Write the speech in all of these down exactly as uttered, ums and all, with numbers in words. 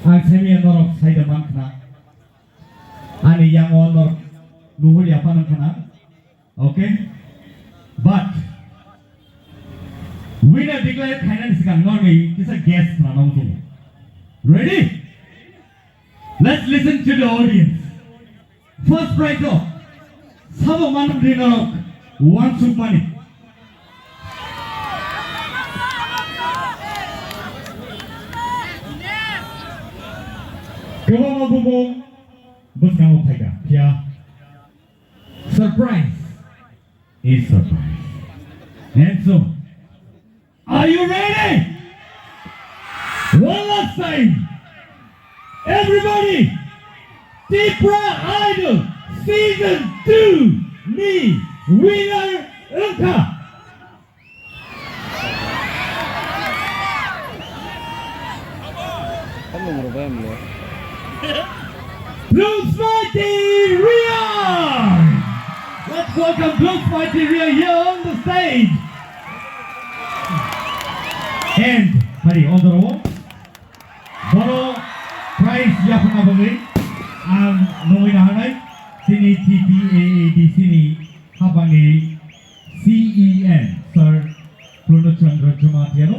Ang saimanya norok saida mankha. Ani yango norok nuhur yapha nangkha. Okay? But winner declare khainani swkang norni kisa guess khlana muchungo. Ready? Let's listen to the audience. First prize o sabo manwi norok wansukmani. Kwbangma bumung bwskango phaikha, phiya surprise is surprise. And so, are you ready? One last time. Everybody, Tipra Idol Season two ni winner wngkha. Blue Smarty Real! Let's welcome Blue Smarty Real here on the stage. And, hari, on the roll. Bono prize yaphana bagwi ang nungwi nahanai chini T P A A D C ni hapangni C E M, Sir Purno Chandra Jamatia no.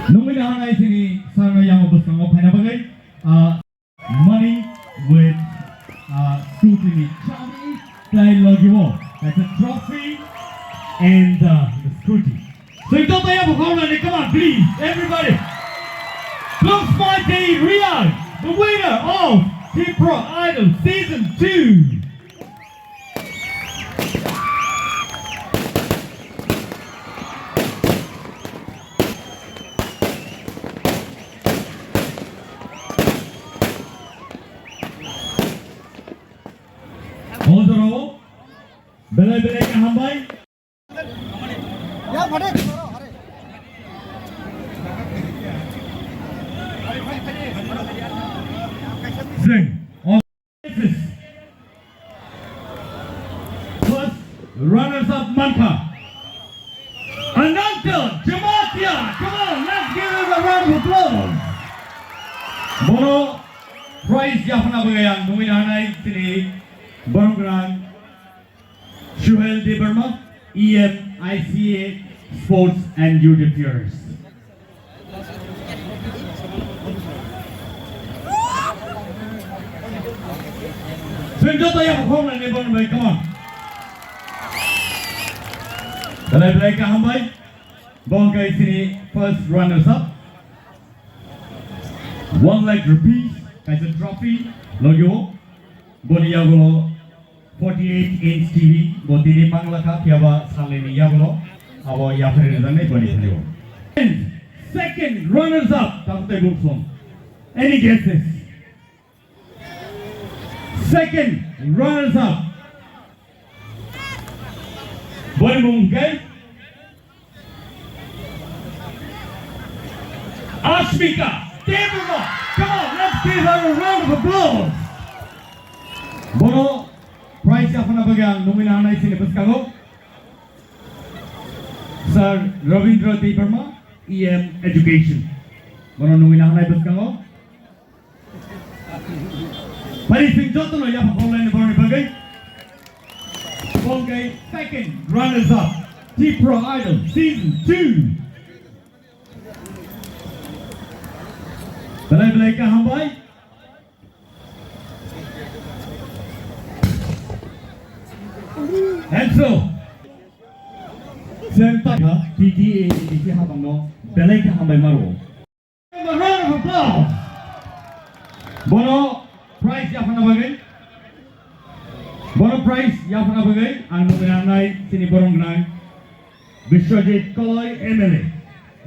Nungwi nahanai chini sir no yango bwskango phaina bagwi, ah, money with, uh, scooty ni chabi, tai logi o kaisa trophy and, uh, the scooty. So, ito tayo, come on, please, everybody. Blue Smarty Real, the winner of Tipra Idol Season two. Hojoro, belai belai khe hambai. Sing. First runners up mankha Ananta Jamatia. Come on, let's give him a round of applause. Bono prize yaphana bagwi ang nungwi nahanai chini borok gwnang Suhel Debbarma, E M I C A, Sports and Youth Affairs. Chwng joto yaphang khoroknwi ni borok bai, come on. Belai belai kaham bai. Bo hwnkhe chini first runners up. One lakh rupees, kaisa trophy, logio. Boni yagulo forty-eight inch T V, bo tini manglakha, phiyaba salnini yagulo abo yaphari rwjaknai boni thani o. And second runners up, Takutai Bukson. Any guesses? Second runners up. Boni mung hwnkhe Ashmika Debbarma. Come on, let's give her a round of applause. Bono prize yaphana bagwi ang nungwi nahanai chini bwskango Sir Ravindra Debbarma, E M Education. Bono nungwi nahanai bwskango. Phai chwng jotono yapha khoroknwi borokni bagwi. Bongkai second runners up, Tipra Idol Season two. Belai belai kaham bai. And so, chwng ta T T A D C hapangno belai kaham bai maro. A round of applause. Bono prize yaphana bagwi. Bono prize yaphana bagwi ang nugwi nangnai chini borok gwnang Biswajit Koloi M L A.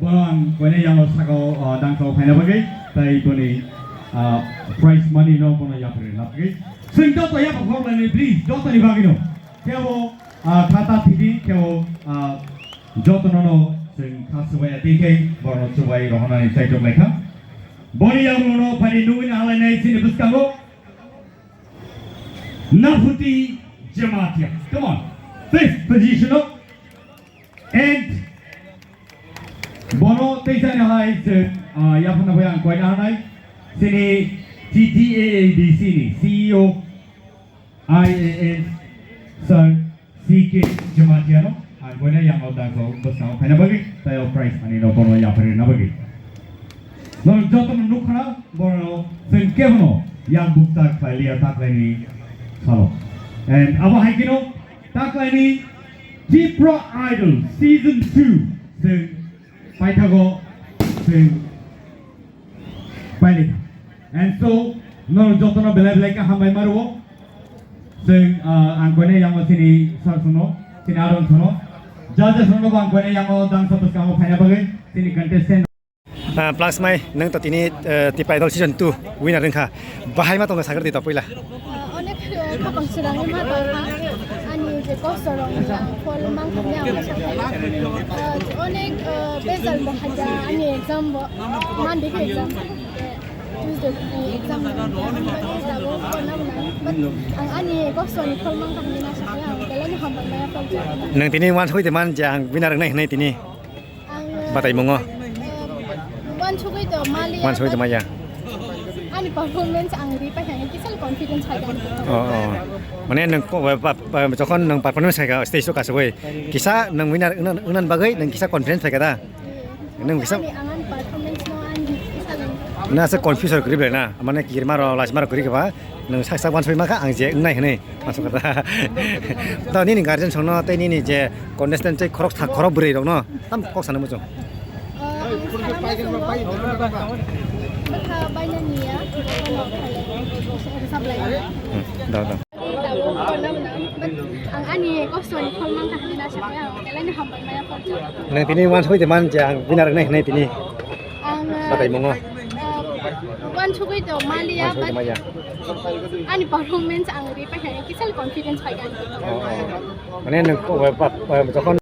Bono ang koine yango sakao, ah, dangkao phaina bagwi tai boni, ah, prize money no bono yaphari na bagwi. Chwng joto yaphang khoroknani please, jotoni bagwino. Kebo, ah, khata thidi, kebo, ah, Jotono no chwng kha swbaiya tei khe borokno swbai rohornani chaitok lai kha. Boni yagulono phaini nugwi nahalainai chini bwskango Naphuti Jamatia. Come on, please position up. And Hai se, ah, yaphana bai ang koina hanai, sini T T A A D C ni C E O, I A S, Sir C K Jamatia no, ang koina yang o dangso bwskango phaina bagwi, tei o prize ani no bono yapharina bagwi. Norok jotono nukha, borok chwng kebono yang bukcha khlai liya taklaini salo. And abo hai kheno taklaini Tipra Idol Season two chwng paithago chwng pailika. And so, norok jotono belai belai khe hambai ma rwo. Chwng, ah, ang koine yango chini sir sono, chini aron sono. Judges rokno bo ang koine yango dangsa bwskango phaina bagwi chini contestant. Ah, plus mai, nwng to tini, eh, Tipra Idol season two winner wngkha. Bahai ma tongkha sakar di to puila. Ah, onek, eh, khapang sirang ma tongkha. Ani je kosto rong ni ang phol mang thangni ang ma sakha. Ah, onek, eh, bezal bo haja ani exam bo. Monday khe exam. Tuesday ni exam bo. Ang ani kosto ni phol mang thangni ma sakha. Ang belai ni hambai maya phol. Nwng tini wansugwi de man je ang winner wngnai hwnwi tini. Ang, Batai mungo. Eh, wansugwi to maliya, Wansugwi to maya. Ani performance ang ri paikha, kisa confidence hai. Oh, oh. Mane nwng ko-, ba, ba, ba, jokhon nwng performance khaika stage o kasugwi, kisa nwng winner wngna, wngna bagwi nwng kisa confidence phaika da? Nwng kisa Ani, ang ani performance no ani kisa nwng. Na se confuse kwrwi ble na, mane kirma ro, lajma ro kwrwi kha ba, nwng sak sak wansugwi ma kha, ang je wngnai hwnwi. Masuk kata. To nini guardian songno tei nini je contestant tei khorok sa, khorok bwrwi rokno tam kok sana muchung. Hmm, da, da. Ang ani kostoni phol mang kha hwnwi na sakha, ang belai no hambai maya phol. Nang tini wansugwi de man je ang winner wngnai hwnwi tini. Ang, Batai mungo. Wansugwi to maliya, Wansugwi to maya. Ani performance ang ri paikha, kisa confidence paikha. Oh, oh. Mane nwng ko-, ba, ba, ba, jokhon